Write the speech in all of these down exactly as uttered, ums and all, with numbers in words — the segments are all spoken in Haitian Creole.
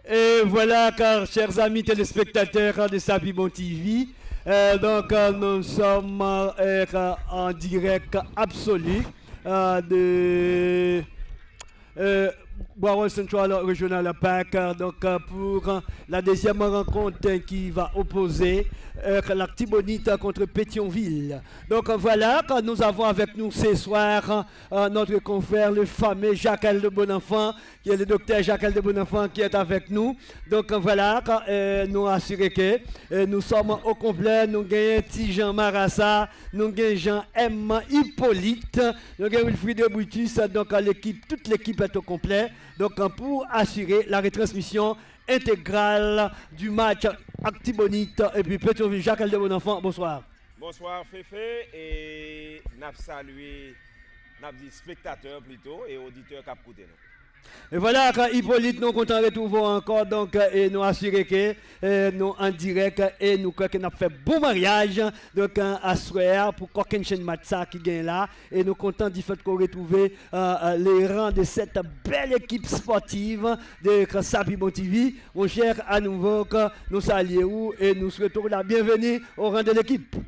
Et voilà, car, chers amis téléspectateurs de Sapi Bon T V, euh, donc euh, nous sommes euh, en direct absolu euh, de euh, Broward Central Regional Park, euh, donc euh, pour euh, la deuxième rencontre qui va opposer euh, l'Artibonite contre Pétion-Ville. Donc euh, voilà, quand nous avons avec nous ce soir euh, notre confrère, le fameux Jacques de Bonenfant, qui est le docteur Jacques de Bonenfant, qui est avec nous. Donc euh, voilà, euh, nous assurer que euh, nous sommes au complet, nous gagnons Tijan Marassa, nou gen Jean M. Hyppolite, nou gen Wilfried Brutus, donc euh, l'équipe, toute l'équipe est au complet. Donc euh, pour assurer la retransmission intégrale du match Artibonite et puis Petyonvil. Jacques de Bonenfant, bonsoir. Bonsoir Fefe, e n ap salye, n ap di spektatè plito e oditè k ap koute nou. E vwala, Hyppolite, nou kontan retwouve w ankò, donk, e nou asire ke e nou an dirèk e nou kwè ke n ap fè bon maryaj, donk, aswè a pou kòkennchenn match sa ki genyen la, e nou kontan difèt ke w retwouve e, e, le ran de sèt bèl ekip spòtiv de Sapi Bon T V. Monchè, anouvo, ke nou salye ou e nou swete w la byenveni o ran de lekip.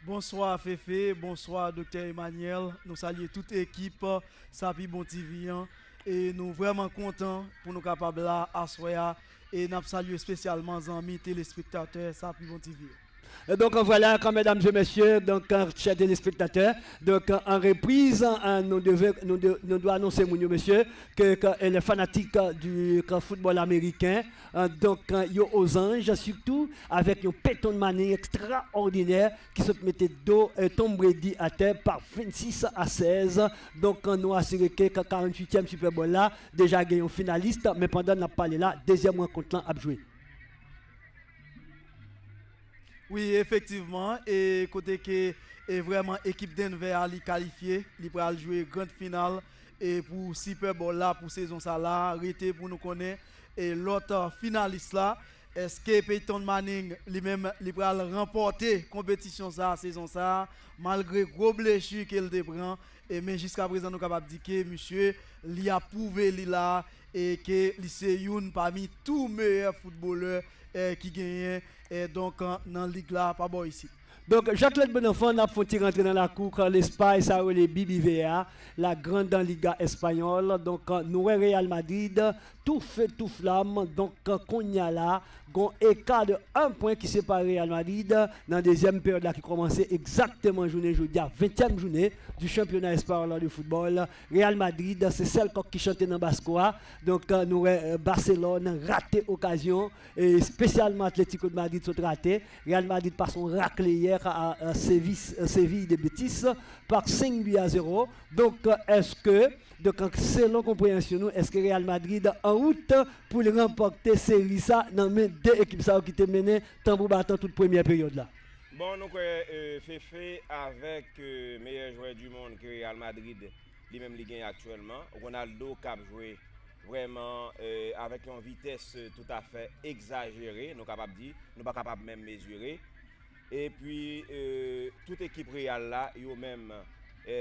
Bonswa Fefe, bonswa Doktè Emmanuel. Nou salye tout ekip Sapi Bon T V an. E nou vrèman kontan pou nou kapab la aswè a. E n ap salye espesyalman zanmi telespektatè Sapi Bon T V yo. E donk, vwala, kan, medam e mesye, donk, chè telespektatè, donk, an repriz, e, nou deve, nou de, nou dwe anonse moun yo, mesye, ke, ke, e, le fanatik, e, du, ke, foutbòl ameriken, e, donk, e, yo ozanj, sitou avèk yon Peyton Manning ekstraòdinè ki sot mete do, e, Tom Brady atè pa vennsis a sèz. Donk, e, nou asire ke, ke karanntuityèm Super Bowl la, deja gen yon finalis, men pandan n ap pale la, dezyèm rankont lan ap jwe. Wi, efektivman, e kote ke e vrèman ekip Denver a li kalifye, li pral jwe grand final e pou Super Bowl la pou sezon sa la, rete pou nou konnen e lòt finalis la, èske Peyton Manning li menm li pral ranpòte konpetisyon sa sezon sa, malgre gwo blechi ke l te pran, e men jiskaprezan nou kapab di ke misye li ap pwouve li la e ke li se youn pami tou meyè foutbolè e ki genyen e donk nan lig la pa bò isit. Donk, Jacques Led Bonenfant, n ap fè yon ti rantre nan lakou kan Lespay, sa yo rele B B V A, la Grande Liga Espagnole. Donk, nou wè Real Madrid, tou fe, tou flam. Donk, kounye a la, gon eka de en pwen ki separe Real Madrid nan dezyèm peryòd la ki kòmanse egzakteman jounen jodi a, ventyèm jounen du championnat espagnol de football. Real Madrid, se sèl kòk ki chante nan basko a. Donk, nou wè e, Barcelone rate okazyon, e espesyalman Atlético de Madrid sot rate. Real Madrid pase yon rakle yè a, a, a Séville, a Séville de Betis par senk bi a zewo. Donk, èske, donk, selon konpreyansyon nou, èske Real Madrid an wout pou l ranpòte seri sa nan men de ekip sa yo ki te mennen tanbou batan tout premyè peryòd la? Bon, nou kwè e, Fefe avèk e, meyè jwè du mond ke Real Madrid li menm li genyen aktyèlman, Ronaldo k ap jwe vrèman e, avèk yon vitès e, toutafè egzajere, nou kapab di, nou pa kapab menm mezire. Epi e, tout ekip Real la, yo menm e,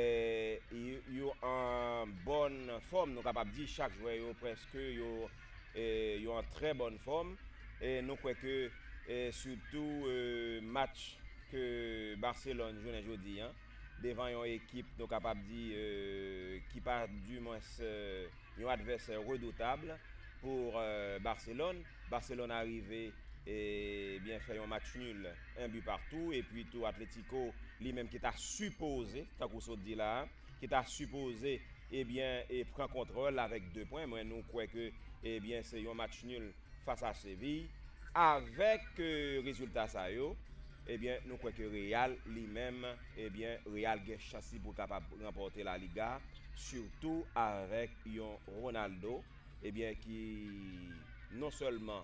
yo, yo an bòn fòm, nou kapab di chak jwè yo prèske yo, e, yo an trè bòn fòm. E nou kwè ke e, sitou e, match ke Barcelone jounen jodi an, devan yon ekip, nou kapab di, e, ki pa dimwens e, yon advèsè redoutab pou e, Barcelone. Barcelone arive e, byen fè yon match nul, un but partout, epi tou Atletico, li menm ki ta sipoze, tankou w sot di la a, ki ta sipoze, ebyen, e pran kontwòl avèk de pwen. Mwen, nou kwè ke, ebyen, se yon match nul fas a Seviy. Avèk e, rezilta sa yo, ebyen, nou kwè ke Real, li menm, ebyen, Real gen chans li pou kapab ranpòte La Liga, sitou avèk yon Ronaldo, ebyen, ki non sèlman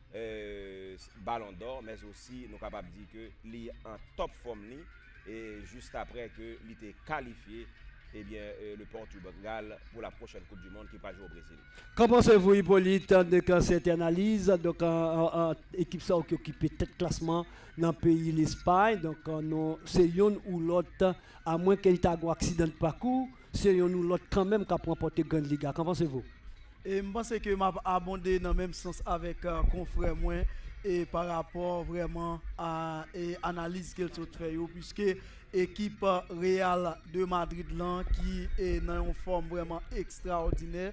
e, Balon dò, men osi nou kapab di ke li an top fòm li, e jis aprè ke li te kalifye, ebyen, e, le Portugal pou la pwochèn Koup di Mond ki pral jwe o Brezil. Qu'en pensez-vous, Hyppolite, de cette analyse? Donk, an, an, an, ekip sa yo ki okipe tèt klasman nan peyi Lespay, donk, an, nou, se yonn ou lòt, amwenke li ta gon aksidan de pakou, se yonn ou lòt kanmenm k ap ranpòte Grann Liga. Qu'en pensez-vous? E m panse ke m ap abonde nan menm sans avèk, euh, konfrè mwen e pa rapò vrèman a, e analiz ke l sot fè yo, puiske ekip, euh, Real de Madrid lan ki, e nan yon fòm vrèman ekstraòdinè,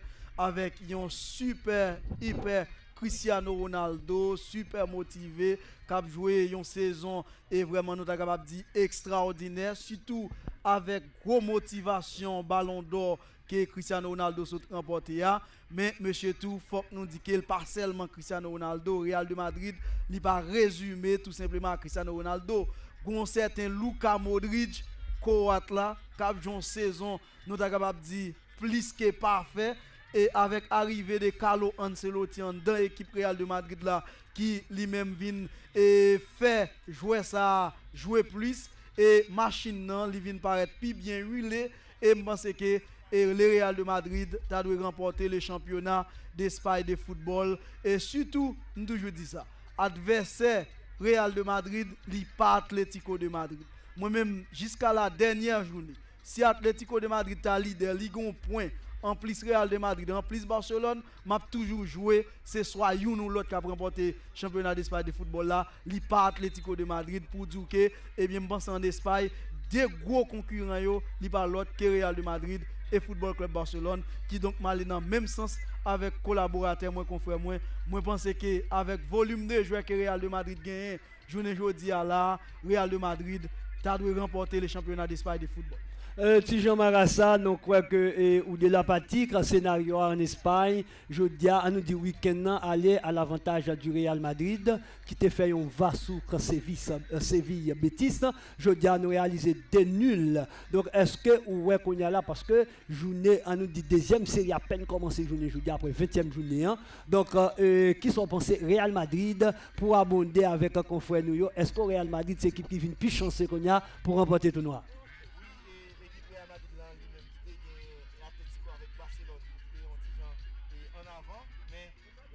avèk yon sipè, ipè Cristiano Ronaldo, sipè motive, k ap jwe yon sezon, e vrèman nou ta kapab di ekstraòdinè, sitou avèk gwo motivasyon Balon dò ke Cristiano Ronaldo sot ranpòte a. Men mesye tou, fòk nou di ke l pa sèlman Cristiano Ronaldo. Real de Madrid, li pa rezime tou senpleman a Cristiano Ronaldo. Gon sèten Luka Modric, Kowat la, k ap jwe yon sezon, nou ta kapab di, plis ke pafè. E avèk arive de Carlo Ancelotti anndan ekip Real de Madrid la, ki li menm vin, e fè jwè sa a jwe plis, e machin nan, li vin parèt pi byen wile, e m panse ke, e le Real de Madrid ta dwe ranpòte le championnat d'Espagne de football, e sitou, m toujou di sa, advèsè Real de Madrid, li pa Atlético de Madrid. Mwen menm, jiska la dènyè jounen, si Atlético de Madrid ta lidè, li gen yon pwen, anplis Real de Madrid, anplis Barcelone, m ap toujou jwe, se swa youn ou lòt k ap ranpòte chanpyona d'Espagne de football la, li pa Atlético de Madrid, pou di w ke, ebyen, m panse ann Espay, de gwo konkiran yo, li pa lòt ke Real de Madrid e Football Club Barcelone. Kidonk, m ale nan menm sans avèk kolaboratè mwen, konfrè mwen. Mwen panse ke avèk volim de jwè ke Real de Madrid genyen, jounen jodi a la, Real de Madrid ta dwe ranpòte le championnat d'Espagne de football. Euh, Ti Jan Marasa, nou kwè ke, eh, ou de la patik, senaryo a ann Espay, jodi a, an nou di wikenn nan, ale a lavantaj du Real Madrid, ki te fè yon va sou Séville, euh, Séville Betis. Jodi a, nou reyalize de nil. Donk, èske ou wè kounye a la, paske jounen, an nou di dezyèm seri apèn kòmanse jounen jodi a, apre ventyèm jounen an. Donk, euh, kisa w panse Real Madrid pou abonde avèk konfrè nou yo? Èske Real Madrid se ekip ki vin pi chanse kounye a pou ranpòte tounwa? Wi, e, ekip Real Madrid lan li menm ki te gen Atletico avèk Barcelone, ki te yon ti jan, e, ann avan, men,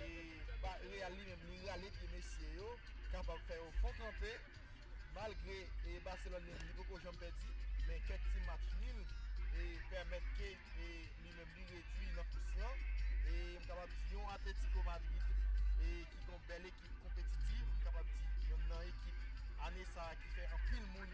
e, ba, Real li menm li rale pye mesye yo, kapab fè yo fon kanpe, malgre, e, Barcelone li, li poko janm pèdi, men kèk ti match nil, e, pèmèt ke, e, li menm li redui nan kous lan, e, m kapab di yon Atletico Madrid, e, ki gon bèl ekip konpetitiv, m kapab di yonn nan ekip ane sa a ki fè anpil moun,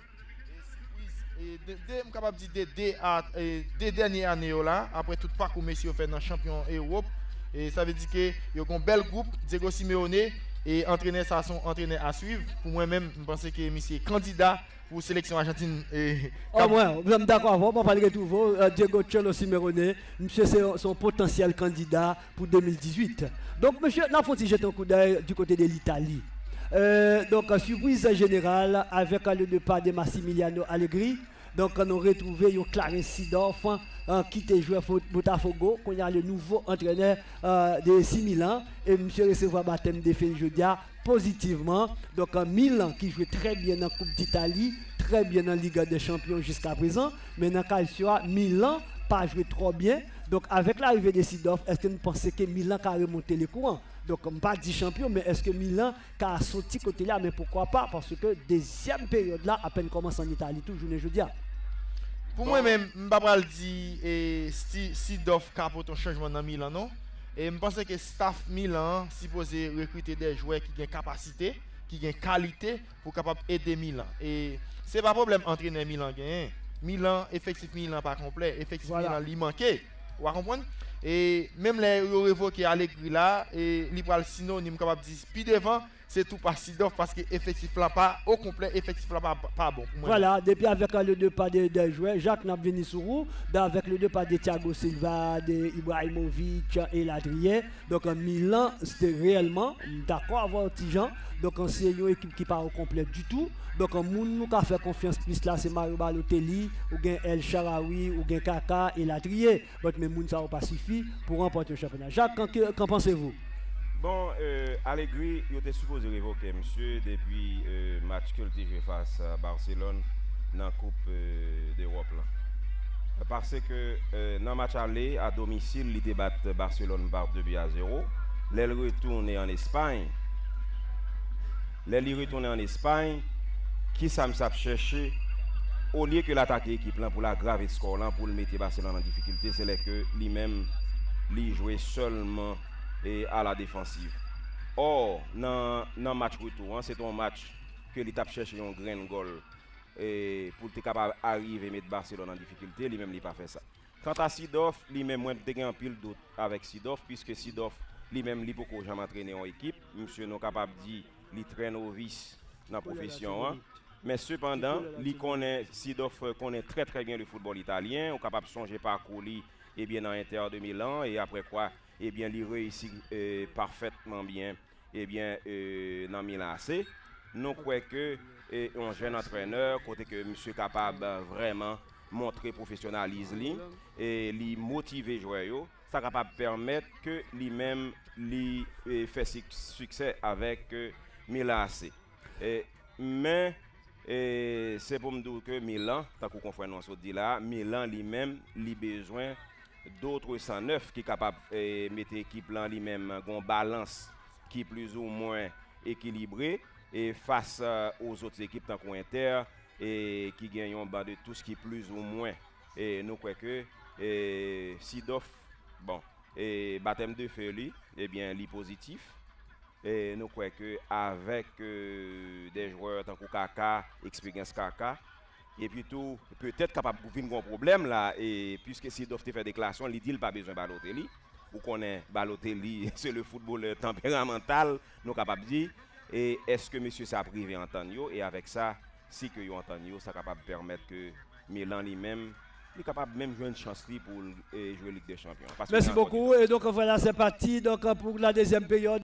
e, sipriz. E de, de, m kapab di de, de a, e, de dènye ane yo la, apre tout pakou mesye yo fè nan chanpyon Ewòp, e sa vle di ke yo gon bèl gwoup, Diego Simeone, e antrenè sa se yon antrenè a swiv. Pou mwen menm, m panse ke misye kandida pou seleksyon Ajantin, e, Oh, mwen, mwen dakò avè w, mwen pral retwouve w, euh, Diego Cholo Simeone, misye se, se yon potansyèl kandida pou de mil dizuit. Donk, mesye, n ap fè yon ti jete yon koudèy du côté de l'Italie. Euh, donk, euh, surprise générale avec, euh, le départ de Massimiliano Allegri. Donk, nou retwouve yon Clarence Seedorf, euh, ki te jwe fo-, Botafogo, kounye a le nouvo antrenè, euh, de A C Milan, e misye resevwa batèm de fè l jodi a pozitivman. Donk, euh, Milan ki jwe trè byen nan Koup Ditali, trè byen nan Liga dè Chanpyon jiska prezan, men nan Calcio a, Milan pa jwe twò byen. Donk, avèk larive de Seedorf, èske nou panse ke Milan ka remonte le kou an? Donk, m pa di chanpyon, men èske Milan ka soti kote li a? Men poukwa pa, paske dezyèm peryòd la apèn kòmanse ann Itali tou, jounen jodi a. Pou mwen menm, m pa pral di, e, si, Seedorf ka pote yon chanjman nan Milan, non. E m panse ke staff Milan an sipoze rekrite de jwè ki gen kapasite, ki gen kalite pou kapab ede Milan. E se pa pwoblèm antrenè Milan genyen. Milan, efektif Milan pa konplè. Efektif Milan, li manke. Ou a konprann? E menm lè yo revoke Allegri la, e li pral sinonim, m kapab di, pi devan, se tou pa Seedorf, paske efektif la pa o konplè, efektif la pa, pa bon pou mwen. Vwala, depi avèk, euh, le départ de, de jwè, Jak, n ap vini sou ou, avèk le départ de Thiago Silva, de Ibrahimovic, elatriye. Donk, euh, Milan, se te reyèlman, m dakò avè w, Ti Jan. Donk, euh, se yon ekip ki pa o konplè ditou. Donk, euh, moun nou ka fè konfyans plis la, se Mario Balotelli, ou gen El Shaarawy, ou gen Kaka, elatriye. But, men moun sa yo pa sifi pou ranpòte yon chanpyona. Jak, qu'en, qu'en pensez-vous? Bon, euh, Allegri, yo te sipoze revoke misye depi, euh, match ke l te jwe fas a Barcelone nan Koup, euh, Dewòp lan. Paske, euh, nan match ale, a domisil, li te bat Barcelone pa de bi a zewo. Lè l retounen ann Espay, lè li retounen ann Espay, kisa misye ap chèche? Olye ke l atake ekip lan pou l agrave skò lan, pou l mete Barcelone an difikilte, se lè ke li menm li jwe sèlman e a la defansiv. Ò, nan, nan match retou an, se te yon match ke li t ap chèche yon grenn gòl e pou l te kapab arive met Barcelone an difikilte, li menm li pa fè sa. Kanta Seedorf, li menm, mwen te gen anpil dout avèk Seedorf, piske Seedorf, li menm, li poko janm antrene yon ekip. Misye, nou kapab di, li trè novis nan pwofesyon an. Men sepandan, li konnen, Seedorf konnen trè, trè byen le foutbòl italyen. Ou kapab sonje pakou li, ebyen, nan Inter de Milan, e apre kwa, ebyen, li reyisi e, pafètman byen ebyen, e, nan Milan A C. Nou kwè ke e, yon jèn antrènè, kote ke misye kapab e, vrèman montre pwofesyonaliz li, e li motive jwè yo, sa kapab pèmèt ke li menm li e, fè sik- siksè avèk e, Milan A C. E, men e, se pou m di w ke Milan, tankou konfrè nou an sot di la, Milan li menm, li bezwen dòt san nèf ki kapab e, mete ekip lan li menm gon balans ki plizoumwen ekilibre e fas e, o zòt ekip tankou Inter e ki gen yon ban de tous ki plizoumwen e nou kwè ke e, Seedorf, bon, e batèm de fe li, ebyen, li pozitif. E nou kwè ke avèk e, de jwè tankou Kaka, eksperyans Kaka, epi tou, petèt kapab vin gon pwoblèm la, e piske Seedorf te fè deklarasyon, li di l pa bezwen Balotelli. Ou konnen Balotelli, se le footballeur tempéramental, nou kapab di. E èske mesye sa ap rive antann yo? E avèk sa, si ke yo antann yo, sa kapab pèmèt ke Milan li menm, li kapab menm jwenn chans li pou l e, jwe Lig de Chanpyon. Paske Merci beaucoup. Et donc voilà, c'est parti donc, pour la deuxième période.